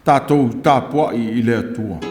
Tatou tapuai i le Atua.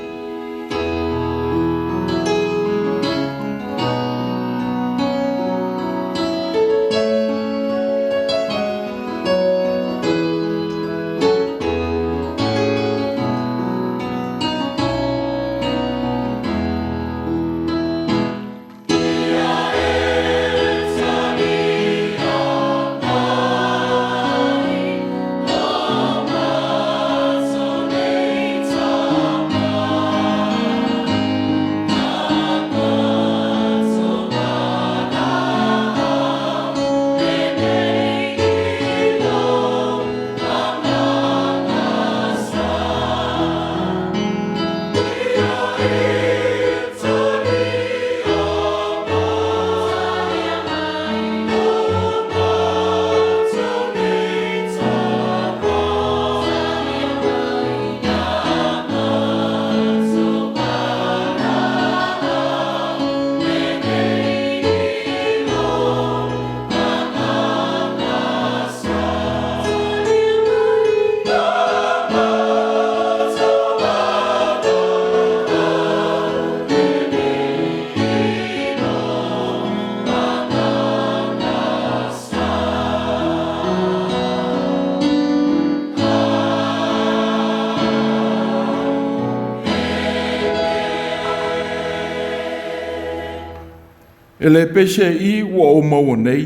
E le pese i ua ou maua nei,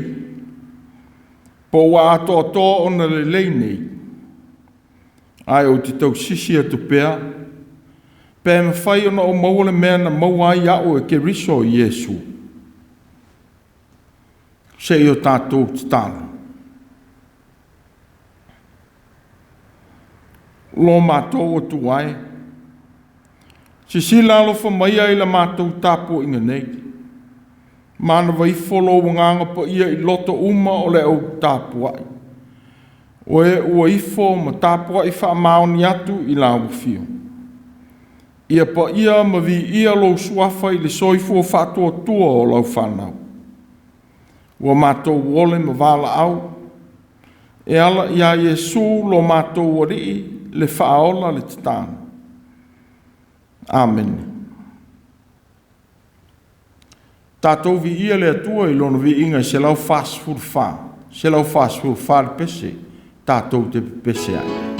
po ua atoatoa ona lelei nei, ae ou te tausisi atu pea, pe mafai ona ou maua le mea na maua ai au e Keriso Iesu. Se i o tatou tatalo. Lo matou Atua e, silasila alofa maia i la matou tapuaiga nei, manava ifo lou Agaga Paia i loto uma o le au tapuai, o e ua ifo ma tapuai faamaoni atu i lau afio. Ia paia ma viia lou Suafa i le soifua faatuatua o lau fanau. Ua matou ole ma valaau e ala ia Iesu lo matou Alii, le Faaola le tatalo. Amene. Tatou viia le Atua i lona viiga e 144, 144 le pese, tatou te pepese ai.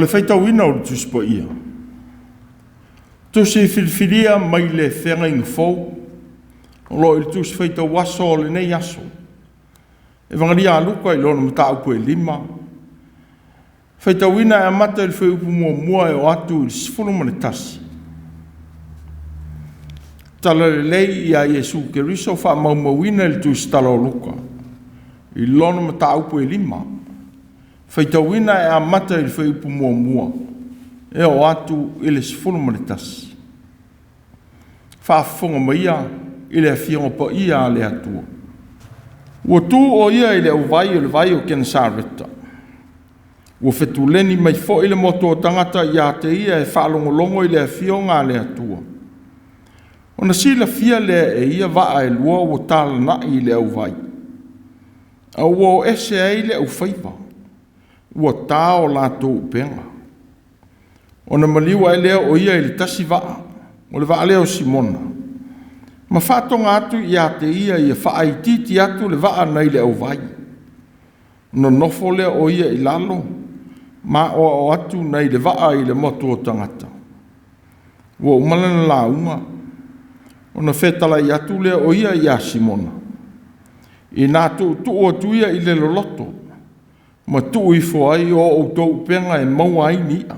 O le faitauina o le Tusi Paia, Tusi filifilia mai le Feagaiga Fou, o lo o i le Tusi Faitau Aso o lenei aso. Evagelia a Luka i lona mataupu e 5, faitauina e amata i le fuaiupu 1 e oo atu i le 11. Talalelei ia Iesu Keriso faamaumauina i le Tusitala o Luka i lona mataupu e 5, faitauina e amata i le fuaiupu 1 e oo atu i le 11. Faafofoga maia i le Afioga Paia a le Atua. Ua tu o ia i le auvai o le vai o Kenesareta, ua fetuleni mai foi le motu o tagata ia te ia e faalogologo i le Afioga a le Atua. Ona silafia lea e ia vaa e lua ua talanai i le auvai, a ua o ese ai le aufaiva, ua tao latou upega. Ona maliu ae lea o ia i le tasi vaa, o le vaa lea o Simona, ma faatoga atu ia te ia ia faaitiiti atu le vaa nai le auvai. Nonofo lea o ia i lalo ma aoao atu nai le vaa i le motu o tagata. Ua uma lana lauga, ona fetalai atu lea o ia ia Simona, ina tuutuu atu ia i le loloto, ma tuu ifo ai o outou upega e maua ai ni i'a.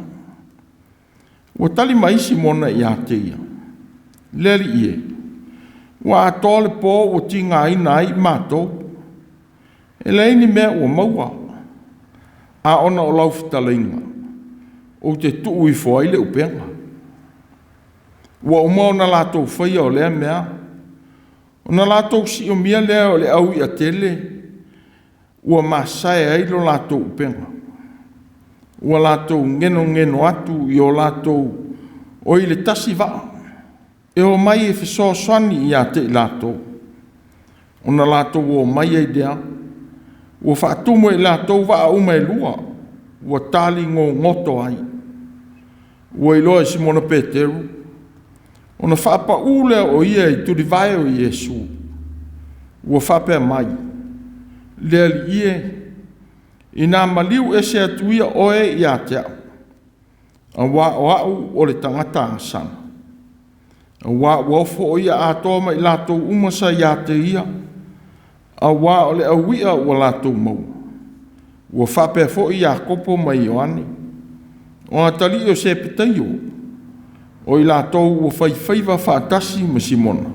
Ua tali mai Simona ia te ia, le Alii e, ua atoa le po ua tigaina ai matou, e leai ni mea ua maua, a ona o lau fetalaiga, ou te tuu ifo ai le upega. Ua uma ona latou faia o lea mea, ona latou siomia lea o le au i'a tele, ua masae ai lo latou upega. Ua latou genogeno atu i o latou o i le tasi vaa, e o mai e fesoasoani ia te i latou. Ona latou o mai ai lea, ua faatumu e i latou vaa uma e lua, ua tali gogoto ai. Ua iloa e Simona Peteru, ona faapau lea o ia i tulivae o Iesu, ua faapea mai, le Alii e, ina maliu ese atu ia oe ia te au, auā o au o le tagata agasala. Auā ua ofo o ia atoa ma i latou uma sa ia te ia, auā o le aui'a ua latou maua. Ua faapea foi Iakopo ma Ioane, o atalii o Sepetaio, o i latou ua faifaiva faatasi ma Simona.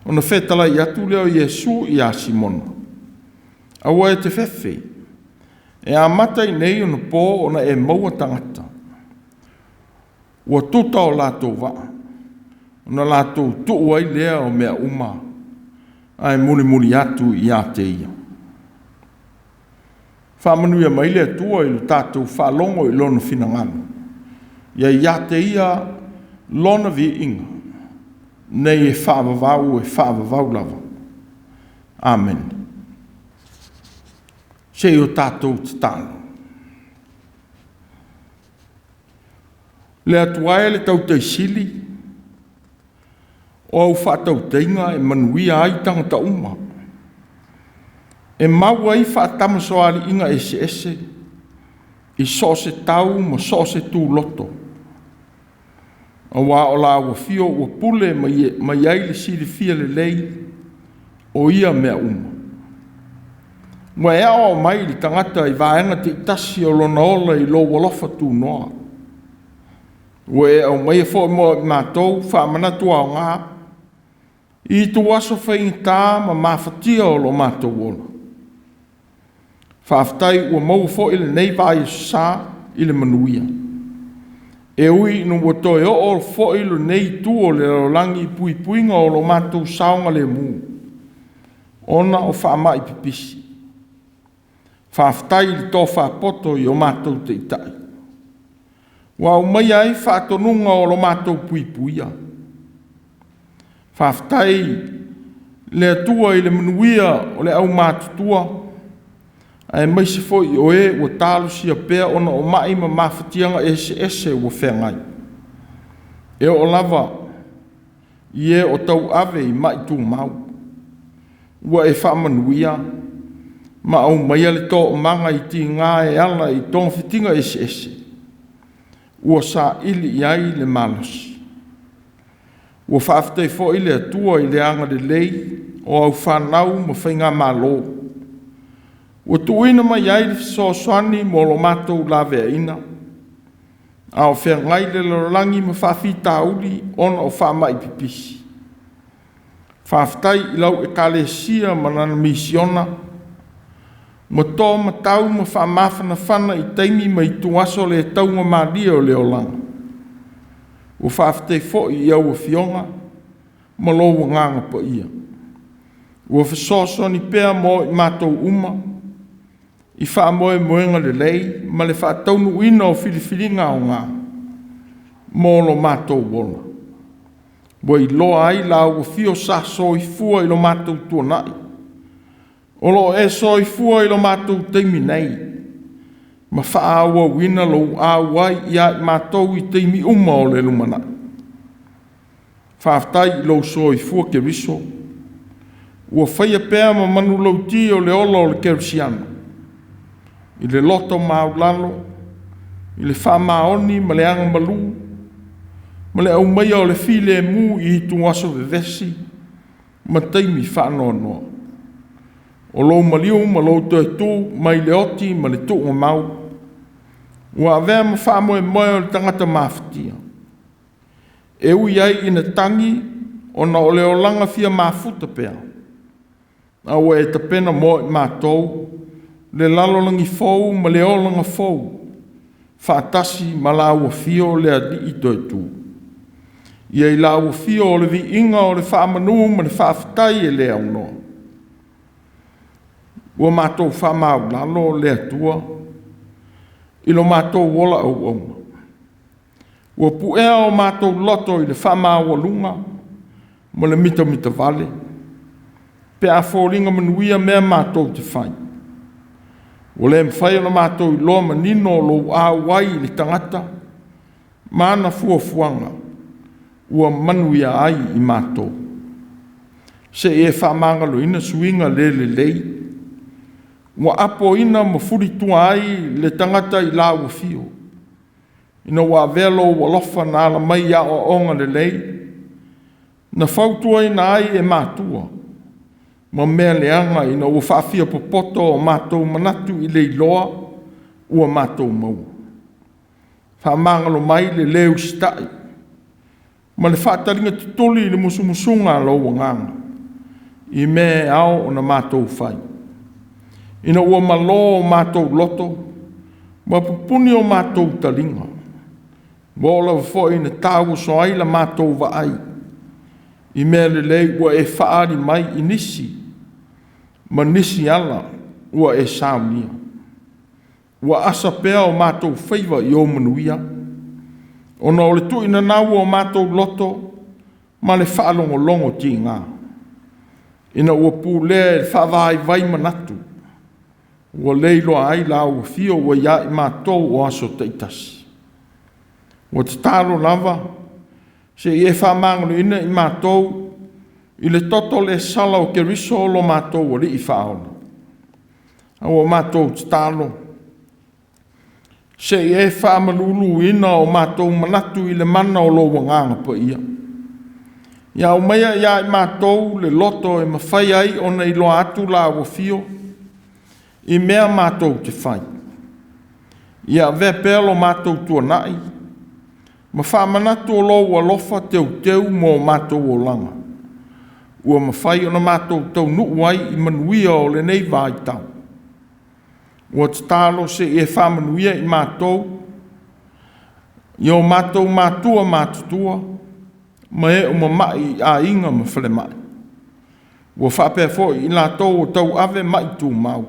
Ona fetalai atu lea o Iesu ia Simona, aua e te fefe, e amata i nei ona po ona e maua tagata. Ua tuta o latou vaa, ona latou tuu ai lea o mea uma, ae mulimuli atu ia te ia. Faamanuia mai le Atua i le tatou faalogo i lona finagalo, ia ia te ia lona viiga, nei e faavavau e faavavau lava. Amene. Se i o tatou tatalo. Le Atua e le tautaisili, o au faatautaiga e manuia ai tagata uma, e mau ai faatamasoaliiga eseese i so o se tau ma so o se tuloto, auā o lau afio ua pule mai ai le silafia lelei o ia mea uma. Ua e aoao mai le tagata i vaega taitasi o lona ola i lou alofa tunoa. Ua e aumaia foi mo i matou faamanatu aoga i ituaso faigata ma mafatia o lo matou ola. Faafetai ua maua foi lenei vaiaso sa i le manuia. E ui ina ua toe oo foi lenei itu o le lalolagi i puipuiga o lo matou saogalemu, ona o faamai pipisi. Faafetai i le tofa poto i o matou taitai, ua aumaia ai faatonuga o lo matou puipuia. Faafetai le Atua i le manuia o le aumatutua, aemaise foi o e ua talosia pea ona o mai ma mafatiaga eseese ua feagai. E oo lava i e o tauave i mai tumau, ua e faamanuia ma aumaia le toomaga i tiga e ala i togafitiga eseese. ua saili i ai le malosi. Ua faafetai foi le Atua i le agalelei o au fanau ma faigamalo ua tuuina mai ai le fesoasoani mo lo matou laveaiina, a o feagai le lalolagi ma faafitauli ona o faamai pipisi. Faafetai i lau Ekalesia ma lana misiona ua to matau ma faamafanafana i taimi ma ituaso le taugamalie o le olaga. Ua faafetai foi i au Afioga ma lou Agaga Paia ua fesoasoani pea mo i matou uma i faamoemoega lelei ma le faataunuuina o filifiliga aoga mo lo matou ola, ua iloa ai la ua afio sa soifua i lo matou tuanai, o lo o e soifua i lo matou taimi nei, ma faaauauina lou auai ia i matou i taimi uma o le lumanai. Faafetai i lou soifua Keriso ua faia pea ma manulauti o le ola o le kerisiano i le loto maualalo, i le faamaoni ma le agamalu ma le aumaia o le filemu i ituaso vevesi ma taimi faanoanoa. O lou maliu ma lou toe tu mai le oti ma le tuugamau ua avea ma faamoemoe o le tagata mafatia, e ui ai ina tagi ona o le olaga fia mafuta pea, a ua e tapena mo i matou le lalolagi fou ma le olaga fou faatasi ma lau afio le Alii toe tu. Ia i lau afio o le viiga o le faamanu ma le faafetai e le aunoa. Ua matou faamaualalo le Atua i lo matou ola auauna, ua puea o matou loto i le faamaualuga ma le mitamitavale, pe a foliga manuia mea matou te fai. Ua le mafai ona matou iloa manino lou auai i le tagata ma ana fuafuaga ua manuia ai i matou. Se i e faamagaloina suiga le lelei ua apoina ma fulitua ai le tagata i lau afio, ina ua avea lou alofa na ala mai i aoaoga lelei, na fautuaina ai e matua ma mea leaga ina ua faafiapopoto o matou manatu i le iloa ua matou maua. Faamagalo mai le lē usitai ma le faataliga tutuli i le musumusuga a lou Agaga i mea e ao ona matou fai, ina ua malo o matou loto ma pupuni o matou taliga, ua oo lava foi ina tauoso ai la matou vaai i mea lelei ua e faaali mai i nisi ma nisi ala ua e saunia. Ua asa pea o matou faiva i ou manuia, ona o le tuuinanau o matou loto ma le faalogologo tiga, ina ua pulea e le faavaivai manatu, ua le iloa ai lau afio ua ia i matou o aso taitasi. Ua tatalo lava se i e faamagaloina i matou i le toto le sala o Keriso lo matou Alii Faaola. A ua matou tatalo se i e faamaluluina o matou manatu i le mana o lou Agaga Paia. Ia aumaia ia i matou le loto e mafai ai ona iloa atu lau afio i mea matou te fai. Ia avea pea lo matou tuanai ma faamanatu o lou alofa teuteu mo matou olaga, ua mafai ona matou taunuu ai i manuia o lenei vaitau. Ua tatalo se i e faamanuia i matou, i o matou matua matutua, ma e o mamai i aiga ma falemai. Ua faapea foi i latou o tauave mai tumau,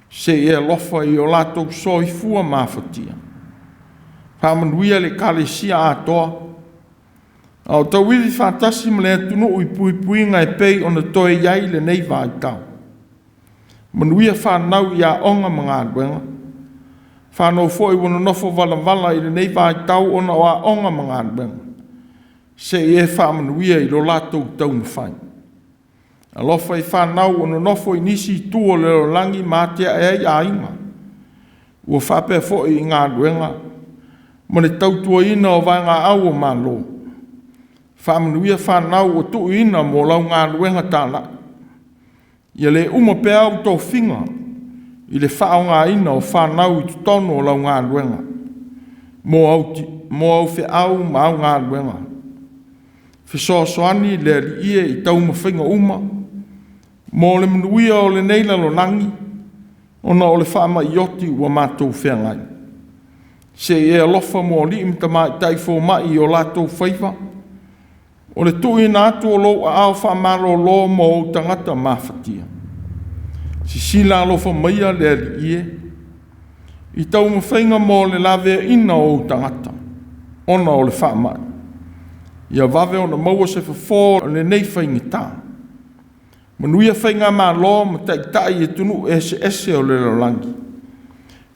se i e alofa i o latou soifua mafatia. Faamanuia le Ekalesia atoa, a o tauivi faatasi ma le atunuu i puipuiga e pei ona toe i ai lenei vaitau. Manuia fanau i aoga ma galuega, fanau foi ua nonofo valavala i lenei vaitau ona o aoga ma galuega, se i e faamanuia i lo latou taumafai. Alofa i fanau ua nonofo i nisi itu o le lalolagi ma atiae ai aiga, ua faapea foi i galuega ma le tautuaina o vaegaau o Malo. Faamanuia fanau ua tuuina mo lau galuega talai. Ia le uma pea au tofiga i le faaaogaina o fanau i totonu o lau galuega mo au feau ma au galuega. Fesoasoani le Alii e i taumafaiga uma mo le manuia o lenei lalolagi ona o le faamai oti ua matou feagai. Se i e alofa mo alii ma tamaitai fomai i o latou faiva, o le tuuina atu o lou aao faamalolo mo ou tagata mafatia. Sisila alofa maia le Alii e i taumafaiga mo le laveaiina o ou tagata ona o le faamai. Ia vave ona maua se fofo o lenei faigata. Manuia faigamalo ma taitai i atunuu eseese o le lalolagi.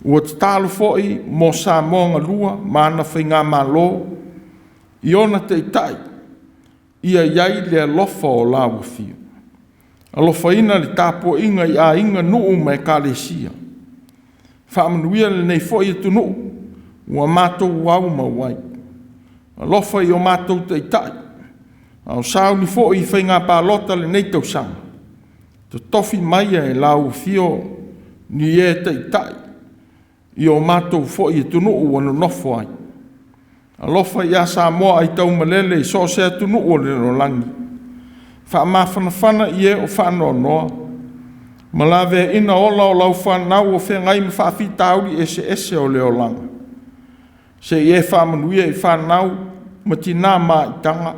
Ua tatalo foi mo Samoa galua ma ana faigamalo i ona taitai, ia i ai le alofa o lau afio. Alofaina le tapuaiga i aiga, nuu ma ekalesia. Faamanuia lenei foi atunuu ua matou aumau ai. Alofa i o matou taitai, a o sauni foi i faiga palota lenei tausaga. Totofi maia e lau afio ni e taitai i o matou foi atunuu ua nonofo ai. Alofa ia Samoa aitaumalele i so o se atunuu o le lalolagi. Faamafanafana i e o faanoanoa ma laveaina ola o lau fanau o feagai ma faafitauli eseese o le olaga. Se i e faamanuia i fanau ma tina maitaga,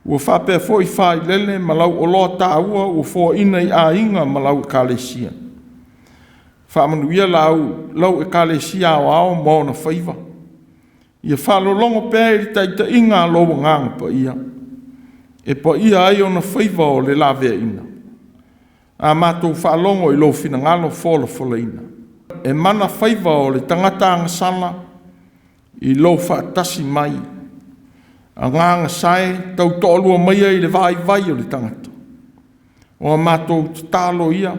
ua faapea foi failele ma lauoloa taua ua foaina i aiga ma lau Ekalesia. Faamanuia lau Ekalesia Aoao ma ona faiva. Ia faalologo pea i le taitaiga a lou Agaga Paia, e paia ai ona faiva o le laveaiina. A matou faalogo i lou finagalo folafolaina, e mana faiva o le tagata agasala i lou faatasi mai. Agaga sae tautoalua maia i le vaivai o le tagata. O a matou tatalo ia,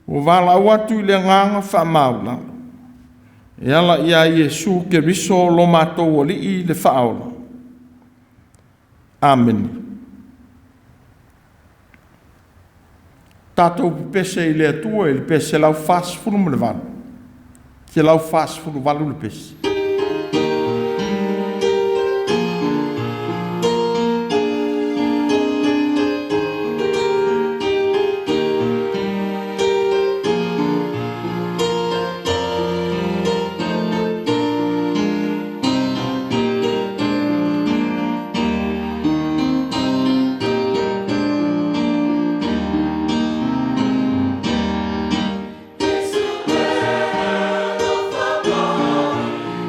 ua valaau atu i le agaga faamaualalo, e ala ia Iesu Keriso lo matou Alii le Faaola. Amene. Tatou pepese i le Atua i le pe 148, 148 le pese. Iesu e alofa mai.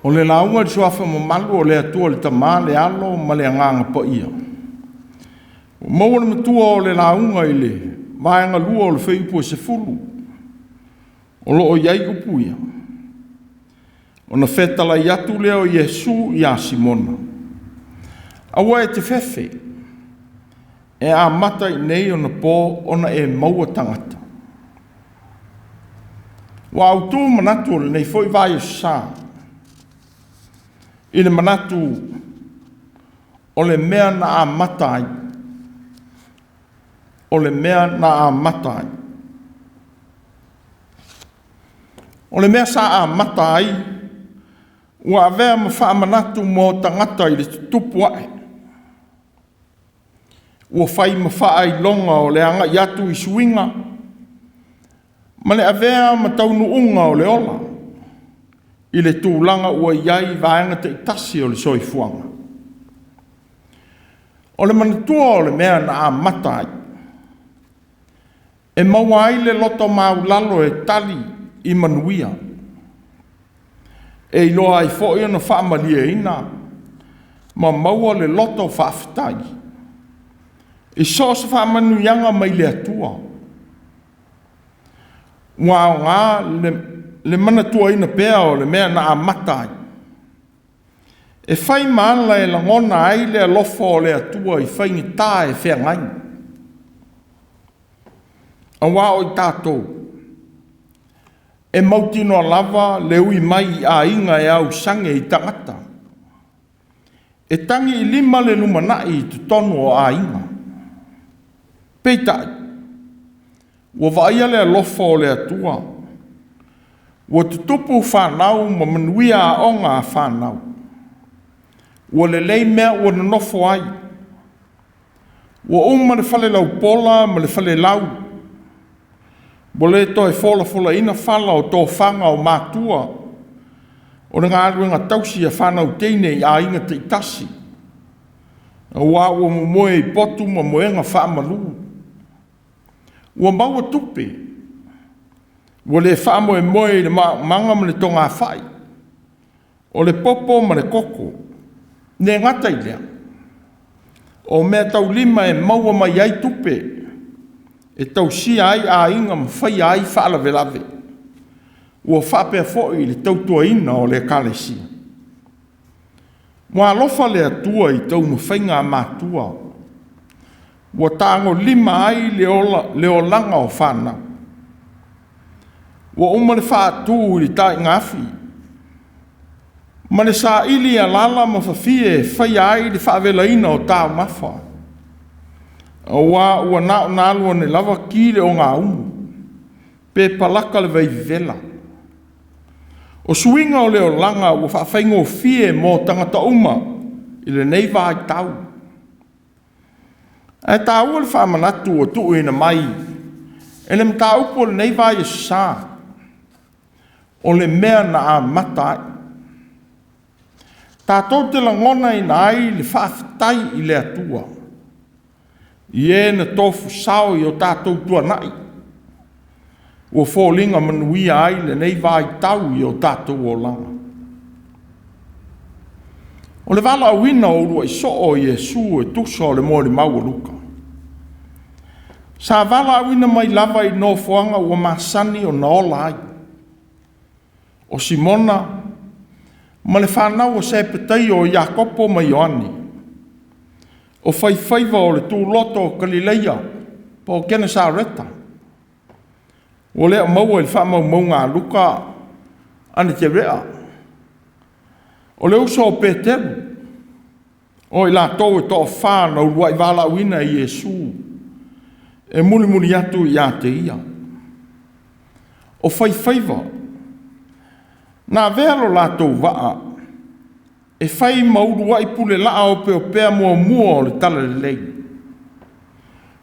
O le lauga i le suafa mamalu o le Atua le Tama, le Alo ma le Agaga Paia. Ua maua le matua o le lauga i le vaega lua o le fuaiupu e 10, o lo o i ai upu ia. Ona fetalai atu lea o Iesu ia Simona, aua e te fefe, e amata i nei ona po ona e maua tagata. Ua autu manatu o lenei foi Vaiaso Sa i le manatu o le mea na amata ai. O le mea na amata ai. O le mea sa amata ai ua avea ma faamanatu mo tagata i le tutupu ae. Ua fai ma faailoga o le agai atu i suiga ma le avea ma taunuuga o le ola i le tulaga ua i ai vaega taitasi o le soifuaga. O le manatua o le mea na amata ai, e maua ai le loto maulalo e tali i manuia, e iloa ai foi ona faamalieina ma maua le loto faafetai i so o se faamanuiaga mai le Atua. Ua aoga le manatuaina pea o le mea na amata ai, e fai ma ala e lagona ai le alofa o le Atua i faigata e feagai. Aua o i tatou e mautinoa lava le ui mai i aiga e ausage i tagata, e tagi i lima le lumanai i totonu o aiga. Peitai, ua vaaia le alofa o le Atua, ua tutupu fanau ma manuia aoga a fanau, ua lelei mea ua nonofo ai, ua uma le falelaupola ma le falelau, ua le toe folafolaina fala o tofaga o matua, o le galuega tausi a fanau teine i aiga taitasi, aua ua momoe i potu ma moega faamalu. Ua maua tupe, ua le faamoemoe i le maomaga ma le togafai, o le popo ma le koko. Le gata i lea, o mea taulima e maua mai ai tupe, e tausia ai aiga ma faia ai faalavelave. Ua faapea foi i le tautuaina o le ekalesia. Ua alofa le Atua i taumafaiga a matua, ua tagolima ai le olaga o fanau. Ua uma le faatu i le taigaafi ma le saili alala ma fafie e faia ai le faavelaina o taumafa, aua ua na ona alu ane lava ki le ogaumu pe palaka le vaivevela. O suiga o le olaga ua faafaigofie mo tagata uma i lenei vaitau. Ae taua le faamanatu ua tuuina mai e le mataupu o lenei Vaiaso Sa, o le mea na amata ai. Tatou te lagonaina ai le faafetai i le Atua, i e na tofu sao i o tatou tuanai, ua foliga manuia ai lenei vaitau i o tatou olaga. O le valaauina o uluai soo o Iesu e tusa o le molimau a Luka, sa valaauina mai lava i nofoaga ua masani ona ola ai. O Simona ma le fanau o Sepetaio o Iakopo ma Ioane, o faifaiva o le tuloto o Kalileia po o Kenesareta. Ua le o maua i le faamaumauga a Luka Aneterea, o le uso o Peteru, o i latou e toafa na uluai valaauina e Iesu e mulimuli atu ia te ia. O faifaiva na avea lo latou vaa e fai ma uluai pulelaa opeopea muamua o le talalelei,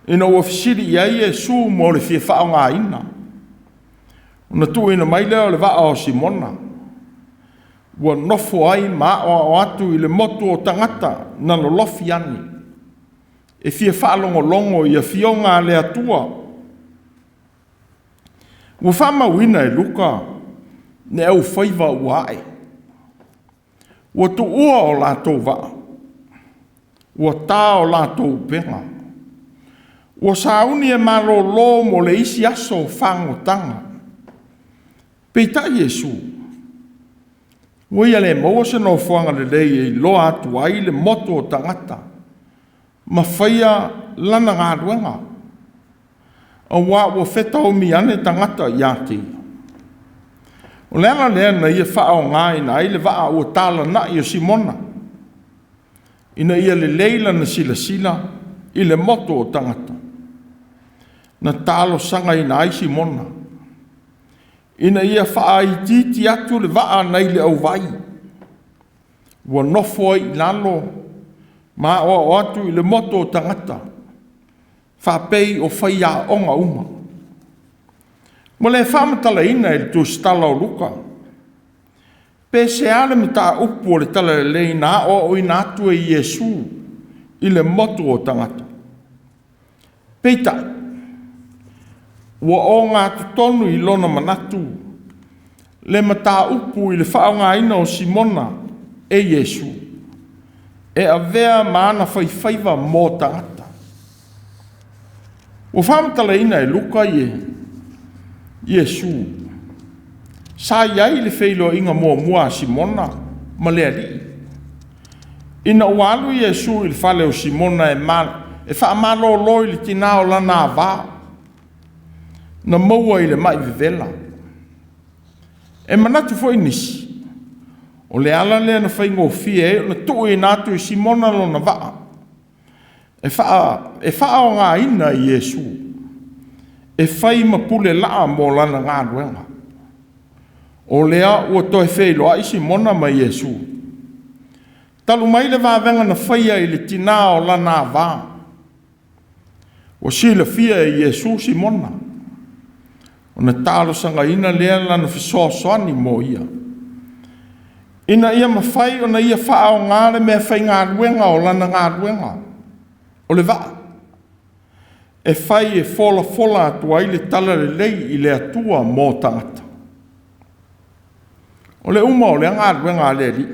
ina ua fesili i ai Iesu mo le fia faaaogaina, ona tuuina mai lea o le vaa o Simona, ua nofo ai ma aoao atu i le motu o tagata na lolofi ane, e fia faalogologo i afioga a le Atua. Ua faamauina e Luka le aufaiva ua ae. Ua tuua o latou vaa, ua ta o latou upega, ua sauni e malolo mo le isi aso o fagotaga. Peitai Iesu, ua ia le maua se nofoaga lelei e iloa atu ai le motu o tagata ma faia lana galuega, auā ua fetaomi ane tagata ia te ia. O le ala lea na ia faaaogaina ai le vaa ua talanai o Simona, ina ia lelei lana silasila i le motu o tagata. Na talosagaina ai Simona ina ia faaitiiti atu le vaa nai le auvai, ua nofo ai i lalo ma aoao atu i le motu o tagata, faapei o faiaoga uma. Ua le faamatalaina e le tusitala o Luka pe sea le mataupu o le Talalelei na aoaoina atu e Iesu i le motu o tagata. Peitai, ua ogatotonu i lona manatu le mataupu i le faaaogaina o Simona e Iesu e avea ma ana faifaiva mo tagata. Ua faamatalaina e Luka Iesu sa i ai le feiloaiga muamua a Simona ma le Alii, ina ua alu Iesu i le fale o Simona e faamalolo i le tina o lana ava na maua i le mai vevela. E manatu foi nisi, o le ala lea na faigofie ai ona tuuina atu e Simona lona vaa e faaaogaina e Iesu e fai ma pule laa mo lana galuega. O lea ua toe feiloai Simona ma Iesu talu mai le vavega na faia i le tina o lana ava. Ua silafia e Iesu Simona, ona talosagaina lea lana fesoasoani mo ia, ina ia mafai ona ia faaaoga le mea faigaluega o lana galuega, o le vaa, e fai e folafola atu ai le talalelei i le Atua mo tagata. O le uma o lea galuega a le Alii,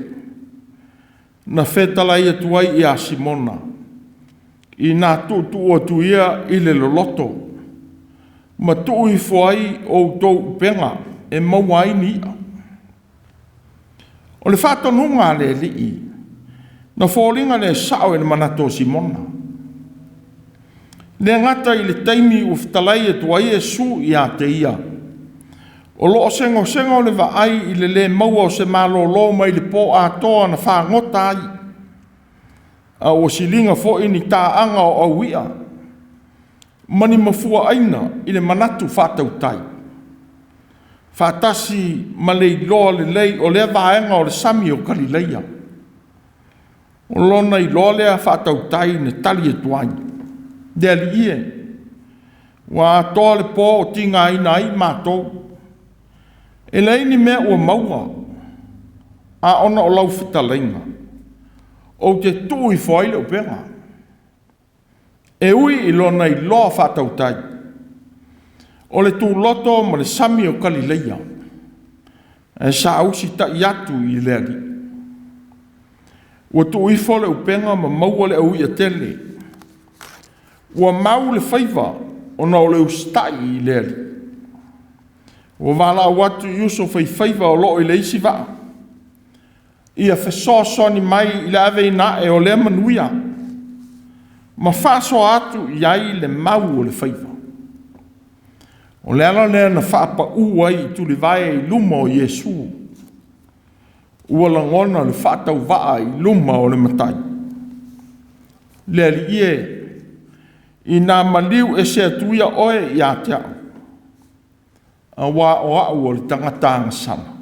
na fetalai atu ai ia Simona, ina tuutuu atu ia i le loloto, ma tuu ifo ai outou upega e maua ai ni i'a. O le faatonuga a le Alii na foliga le sao i le manatu o Simona. Le gata i le taimi ua fetalai atu ai Iesu ia te ia, o lo o segosego le vaai i le le maua o se malolo mai le po atoa na fagota ai, a ua siliga foi ni taaga o auia ma ni mafuaaina i le manatu faatautai, faatasi ma le iloa lelei o lea vaega o le sami o Kalileia. O lona iloa lea faatautai na tali atu ai, “Le Alii e, ua atoa le po o tigaina ai matou, e leai ni mea ua maua, a ona o lau fetalaiga, ou te tuu ifo ai le upega.” E ui i lona iloa faatautai o le tuloto ma le sami o Kalileia, ae sa usitai atu i le Alii. Ua tuu ifo le upega ma maua le auia tele. Ua mau le faiva ona o le usitai i le Alii. Ua valaau atu i uso faifaiva o lo o i le isi vaa, ia fesoasoani mai i le aveina ae o lea manuia, ma faasoa atu i ai le mau o le faiva. O le ala lea na faapau ai i tulivae i luma o Iesu. Ua lagona le faatauvaa i luma o le Matai. Le Alii e, ina maliu ese atu ia oe ia te au, auā o au o le tagata agasala.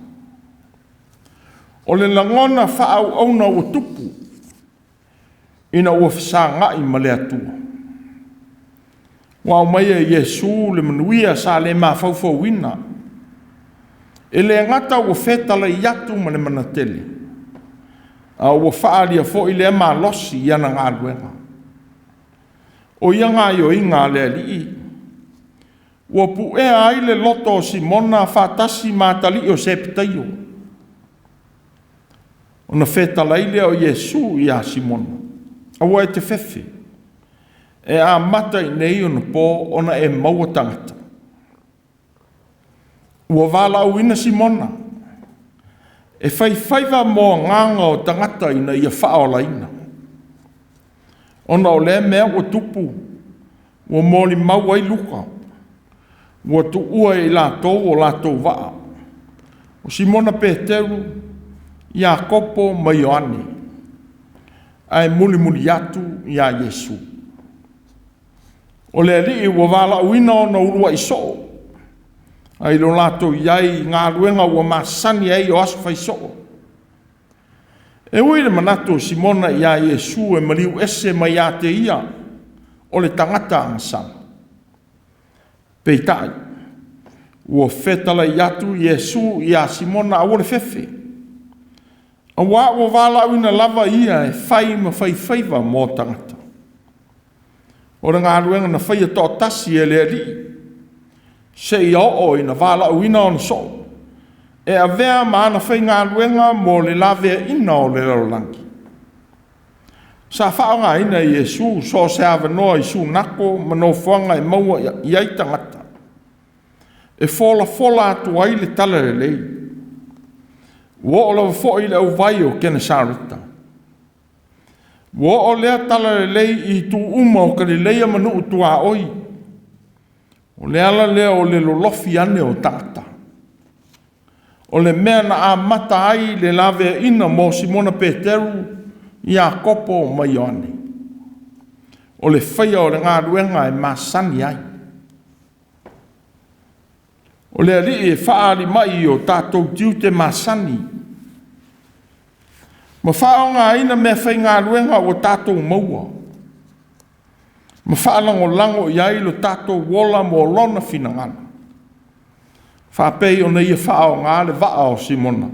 O le lagona faaauauna ua tupu ina ua fesagai ma le Atua. Ua aumaia e Iesu le manuia sa le mafaufauina. E le gata ua fetalai atu ma le Manatele, a ua faaalia foi lea malosi i ana galuega. O ia gaoioiga a le Alii ua puea ai le loto o Simona faatasi ma atalii o Sepetaio. Ona fetalai lea o Iesu ia Simona, aua e te fefe, e amata i nei ona po ona e maua tagata. Ua valaauina Simona e faifaiva mo agaga o tagata ina ia faaolaina. Ona o lea mea ua tupu, ua molimau ai Luka, ua tuua e i latou o latou vaa, o Simona Peteru, Iakopo ma Ioane, ae mulimuli atu ia Iesu. O le Alii ua valaauina ona uluai soo, ae i lo latou i ai i galuega ua masani ai o aso fai soo. E ui i le manatu o Simona ia Iesu e maliu ese mai ia te ia o le tagata agasala, peitai ua fetalai atu Iesu ia Simona aua le fefe, auā ua valaauina lava ia e fai ma faifaiva mo tagata. O le galuega na faia toatasi e le Alii, seia oo ina valaauina ona soo, e avea ma ana faigaluega mo le laveaiina o le lalolagi. Sa faaaogaina e Iesu so o se avanoa i sunako ma nofoaga e maua i ai tagata, e folafola atu ai le talalelei. Ua oo lava foi i le auvai o Kenesareta. Ua oo lea talalelei i itu uma o Kalileia ma nuu tuaoi. O le ala lea o le lolofi ane o tagata. O le mea na amata ai le laveaiina mo Simona Peteru, Iakopo ma Ioane, o le faia o le galuega e masani ai. O le Alii e faaali mai i o tatou tiute masani, ma faaaogaina mea faigaluega ua tatou maua, ma faalagolago i ai lo tatou ola mo lona finagalo, faapei ona ia faaaoga le vaa o Simona,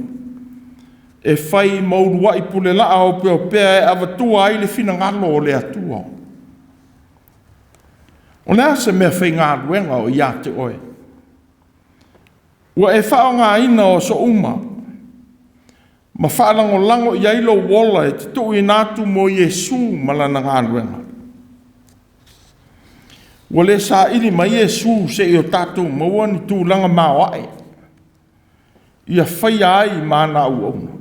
e fai ma uluai pulelaa opeopea e avatua ai le finagalo o le Atua. O le a se mea faigaluega o ia te oe? Ua e faaaogaina o aso uma ma faalagolago i ai lou ola e te tuuina atu mo Iesu ma lana galuega. Ua le saili mai Iesu seia o tatou maua ni tulaga maoae ia faia ai ma ana auauna.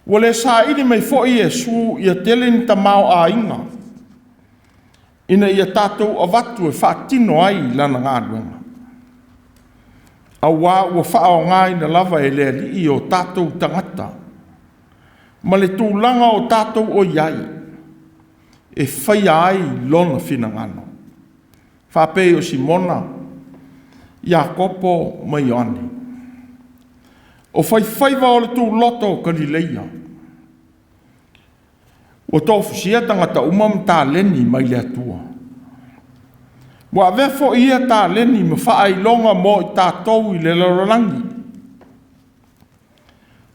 Ua le saili mai foi Iesu ia tele ni tamaoaiga ina ia tatou avatu e faatino ai lana galuega, auā ua faaaogaina lava e le Alii o tatou tagata ma le tulaga o tatou o i ai e faia ai lona finagalo, faapei o Simona, Iakopo ma Ioane, o faifaiva o le tuloto o Kalileia. Ua tofusia tagata uma ma taleni mai le Atua. Ua avea foi ia taleni ma faailoga mo i tatou i le lalolagi.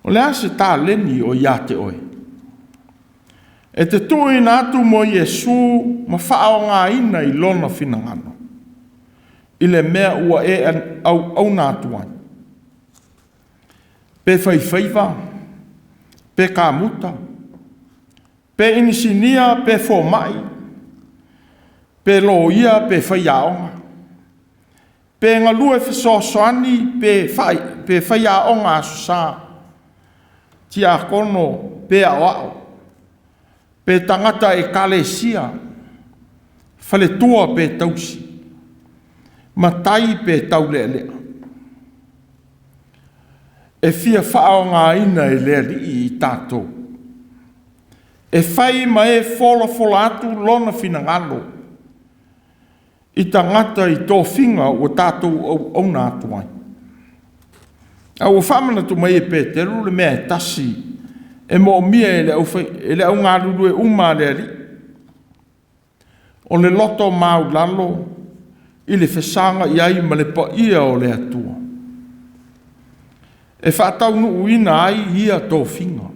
O le a se taleni o ia te oe? E te tuuina atu mo Iesu ma faaaogaina i lona finagalo, i le mea ua e auauna atu ai. Pe faifaiva, pe kamuta, pe inisinia, pe fomai, pe loia, pe faiaoga, pe galue fesoasoani, pe faiaoga aso sa, tiakono, pe aoao, pe tagata ekalesia, faletua pe tausi, matai pe taulealea. E fia faaaogaina e le Alii i tatou, e fai ma e folafola atu lona finagalo i tagata i tofiga ua tatou auauna atu ai. A ua faamanatu mai e Peteru le mea e tasi e moomia e le augalulue uma a le Alii, o le loto maulalo i le fesagai ai ma le paia o le Atua, e faataunuuina ai ia tofiga,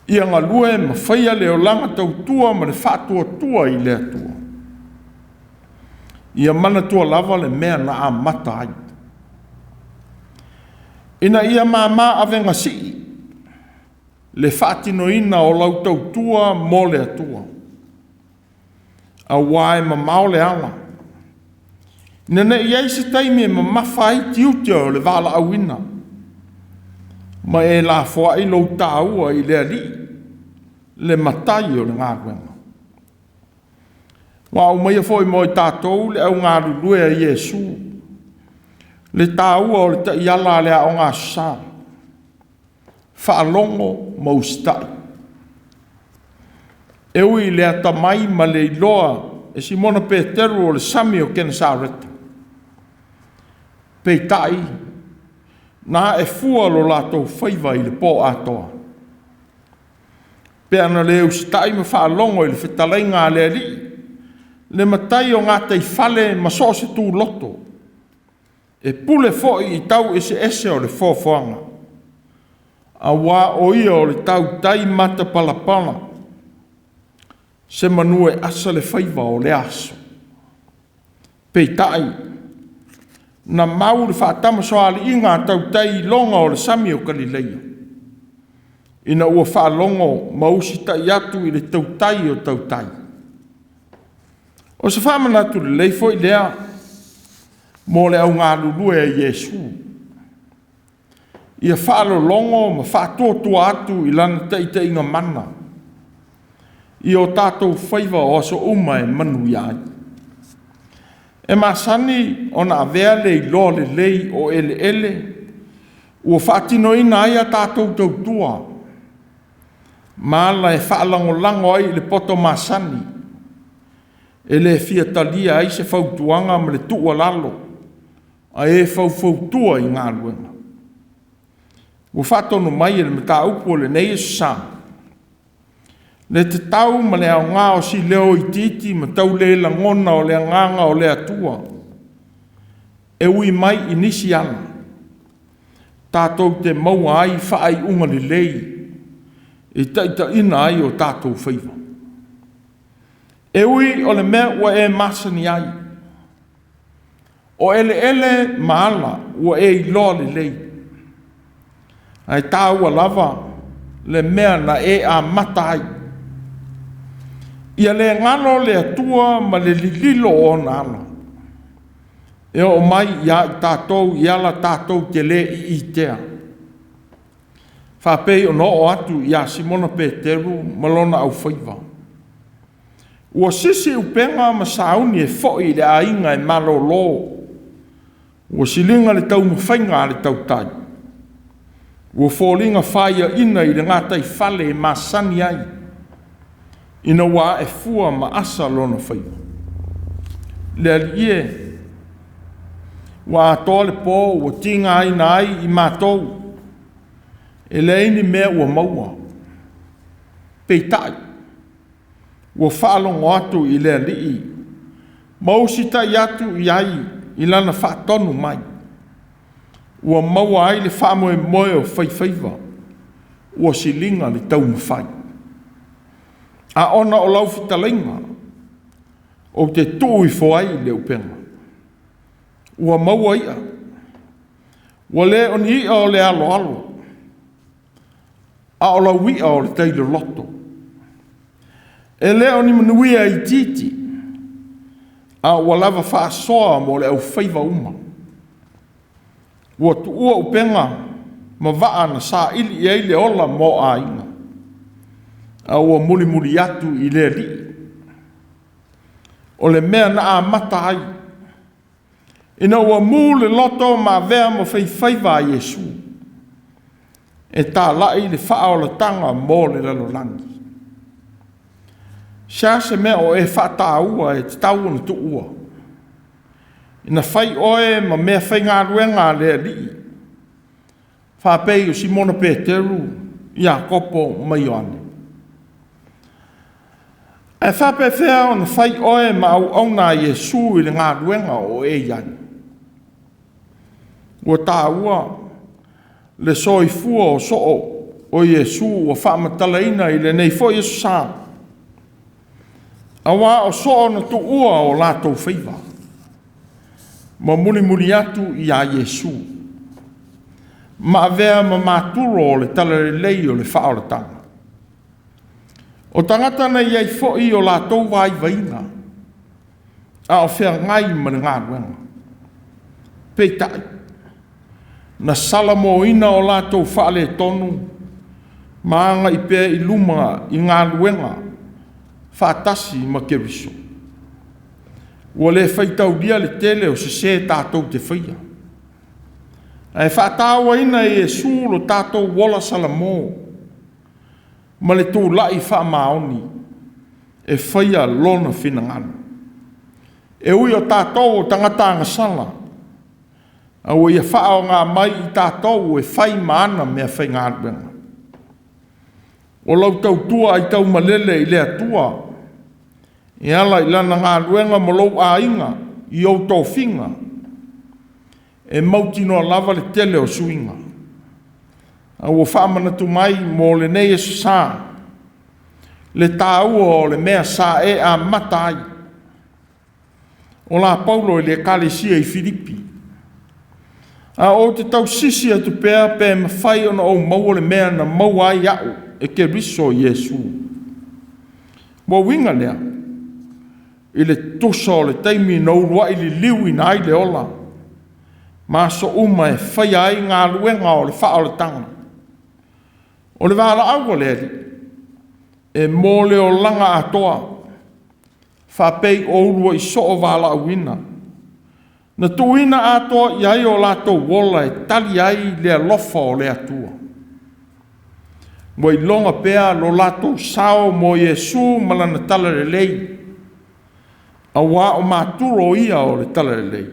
ia galue ma faia le olaga tautua ma le faatuatua i le Atua. Ia manatua lava le mea na amata ai, ina ia mama avega sii le faatinoina o lau tautua mo le Atua. Auā e mamao le ala, ina ne i i ai se taimi e mamafa ai tiute o le valaauina, ma e lafoai lou taua i le Alii, le Matai o le galuega. Ua aumaia foi mo i tatou le au galulue a Iesu, le taua o le taiala a le Aoga Aso Sa, faalogo ma usitai. E ui i le atamai ma le iloa e Simona Peteru o le sami o Kenesareta, peitai na ae fua lo latou faiva i le po atoa. Pe ana le usitai ma faalogo i le fetalaiga a le Alii, le Matai o gataifale ma so o se tuloto, e pule foi i tau eseese o le foafoaga, auā o Ia o le tautai matapalapala, semanu e asa le faiva o lea aso. Peitai, na mau le faatamasoaliiga a tautai iloga o le sami o Kalileia, ina ua faalogo ma usitai atu i le tautai o tautai. O se faamanatu lelei foi lea mo le au galulue a Iesu, ia faalologo ma faatuatua atu i lana taitaiga mana i o tatou faiva o aso uma e manuia ai. E masani ona avea le iloa lelei o eleele ua faatinoina ai a tatou tautua ma ala e faalagolago ai i le poto masani e le fia talia ai se fautuaga ma le tuualalo a e faufautua i galuega. Ua faatonu mai e le mataupu o lenei Aso Sa le tatau ma le aoga o si leo itiiti ma tau le lagona o le agaga o le Atua e ui mai i nisi ala tatou te maua ai faaiuga lelei e taitaiina ai o tatou faiva. E ui o le mea ua e masani ai, o eleele ma ala ua e iloa lelei, ae taua lava le mea na e amata ai. Ia le galo le Atua ma le lililo o ona ala, e oo mai ia i tatou i ala tatou te le iitea. Faapei ona oo atu ia Simona Peteru ma lona aufaiva. Ua sisi upega ma sauni e foi i le aiga e malolo. Ua siliga le taumafaiga a le tautai. Ua foliga faiaina i le gataifale e masani ai, ina ua ae fua ma asa lona faiva. Le Alii e, ua atoa le po ua tigaina ai i matou, e leai ni mea ua maua. Peitai, ua faalogo atu i le Alii ma usitai atu i ai i lana faatonu mai. Ua maua ai le faamoemoe o faifaiva, ua siliga le taumafai. A ona o lau fetalaiga, ou te tuu ifo ai le upega. Ua maua i'a, ua le o ni i'a o le aloalo, a o lau i'a o le tai loloto. E le o ni manuia itiiti, a ua lava faasoa mo le aufaiva uma. Ua tuua upega ma vaa na saili i ai le ola mo aiga, a ua mulimuli atu i le Alii. O le mea na amata ai, ina ua mu le loto ma avea ma faifaiva a Iesu, e talai le faaolataga mo le lalolagi. Se a se mea o e faataua e tatau ona tuua, ina fai oe ma mea faigaluega a le Alii, faapei o Simona Peteru, Iakopo ma Ioane. Ae faapefea ona fai oe ma auauna a Iesu i le galuega o e i ai? Ua taua le soifua o soo o Iesu ua faamatalaina i lenei foi Aso Sa, auā o soo na tuua o latou faiva ma mulimuli atu ia Iesu. Ma avea ma matulo o le talalelei o le faaolataga. O tagata na i ai foi o latou vaivaiga, a o feagai ma le galuega. Peitai, na salamoina o latou faaletonu ma agai pea i luma i galuega faatasi ma Keriso. Ua le faitaulia le tele o sesē tatou te faia, ae faatauaina e Iesu lo tatou ola salamo ma le tulai faamaoni e faia Lona finagalo. E ui o tatou o tagata agasala, a ua Ia faaaoga mai i tatou e fai ma ana meafaigaluega. O lau tautua aitaumalele i le Atua e ala i Lana galuega ma lou aiga i ou tofiga, e mautinoa lava le tele o suiga. A ua faamanatu mai mo lenei aso sa le taua o le mea sa e amata ai. O la Paulo i le Ekalesia i Filipi. A ou te tausisi atu pea pe mafai ona ou maua le mea na maua ai au e Keriso Iesu. Ua uiga lea, i le tusa o le taimi na uluai liliuina ai le ola, ma aso uma e faia ai galuega o le faaolataga. O le valaau a le Alii, e mo le olaga atoa, faapei o uluai soo valaauina, na tuuina atoa i ai o latou ola e tali ai le alofa o le Atua. Ua iloga pea lo latou sao mo Iesu ma lana talalelei, auā o matulo ia o le talalelei.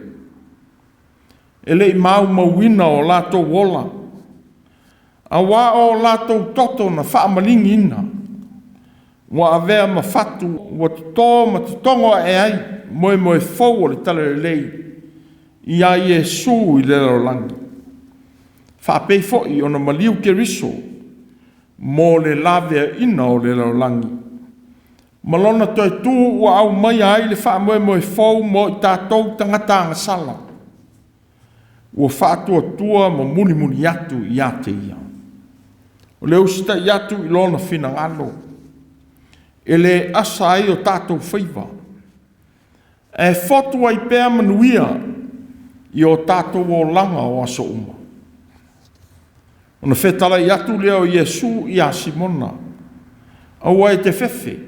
E le i maumauina o latou ola, auā o latou toto na faamaligiina, ua avea ma fatu ua toto ma totogo ae ai moemoe fou o le talalelei ia Iesu i le lalolagi. Faapei foi ona maliu Keriso mo le laveaiina o le lalolagi, ma lona toe tu ua aumaia ai le faamoemoe fou mo i tatou tagata agasala, ua faatuatua ma mulimuli atu ia te Ia. O le usitai atu i lona finagalo, e le asa ai o tatou faiva, ae fotu ai pea manuia i o tatou olaga o aso uma. Ona fetalai atu lea o Iesu ia Simona, aua e te fefe,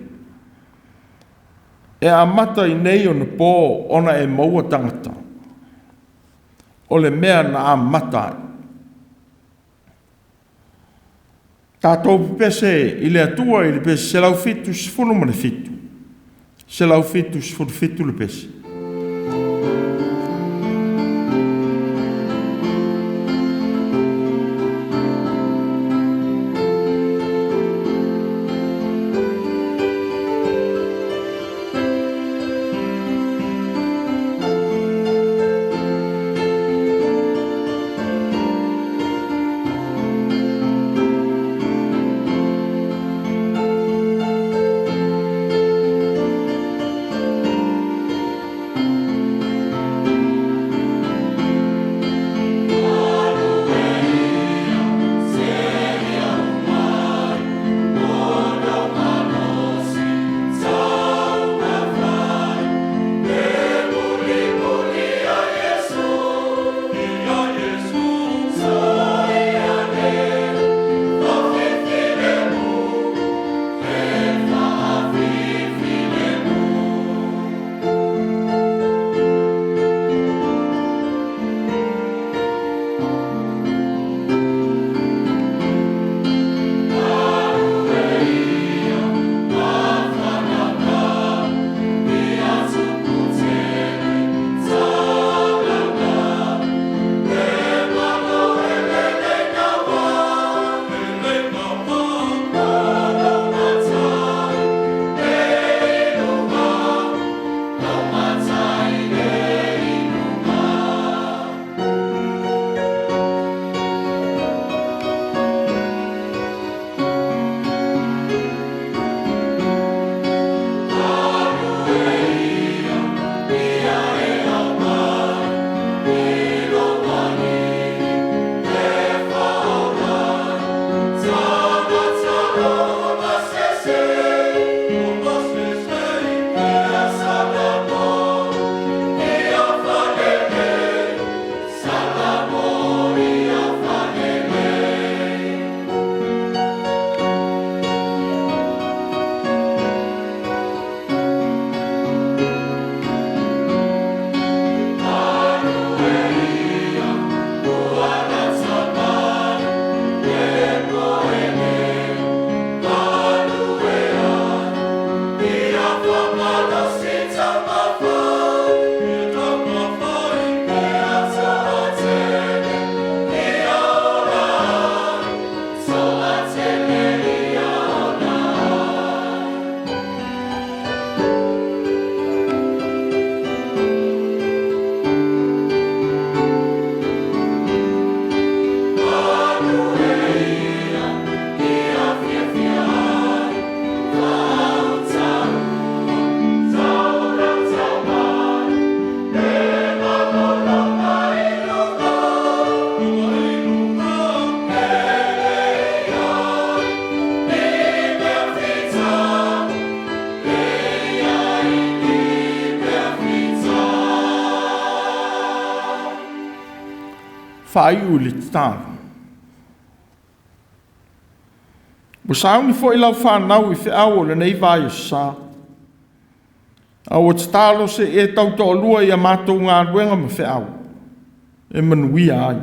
e amata i nei ona po ona e maua tagata. O le mea na amata ai. Tatou pepese i le Atua i le pese 177, 177 le pese. Faaiu i le tatalo. Ua sauni foi lau fanau i feau o lenei vaiaso sa, a ua tatalo se i e tautoalua i a matou galuega ma feau e manuia ai.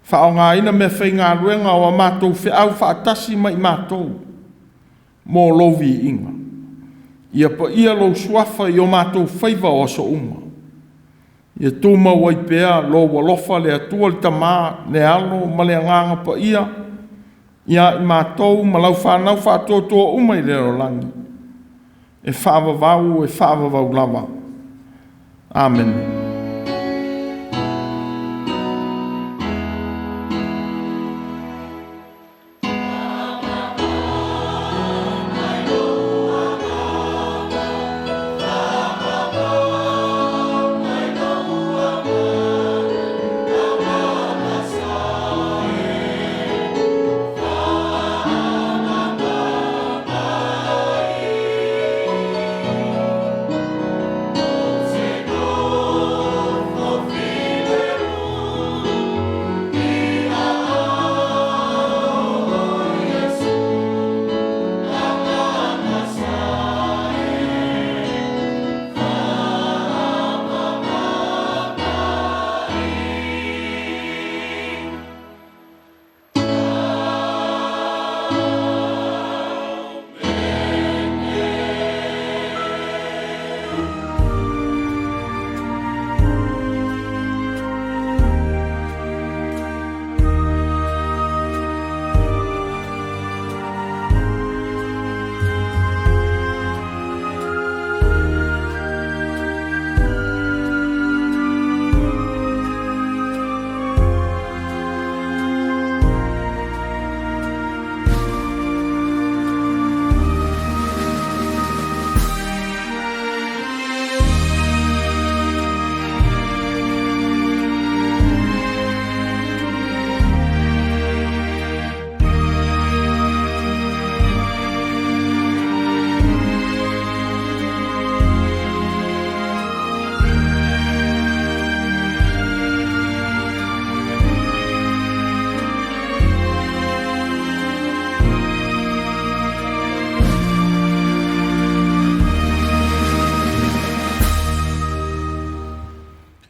Faaaogaina meafaigaluega o a matou feau faatasi ma i matou mo lou viiga. Ia paia lou suafa i o matou faiva o aso uma. Ia tumau ai pea lou alofa le Atua le Tama, le Alo ma le Agaga Paia ia i matou ma lau fanau faatuatua uma i le lalolagi, e faavavau e faavavau lava. Amene.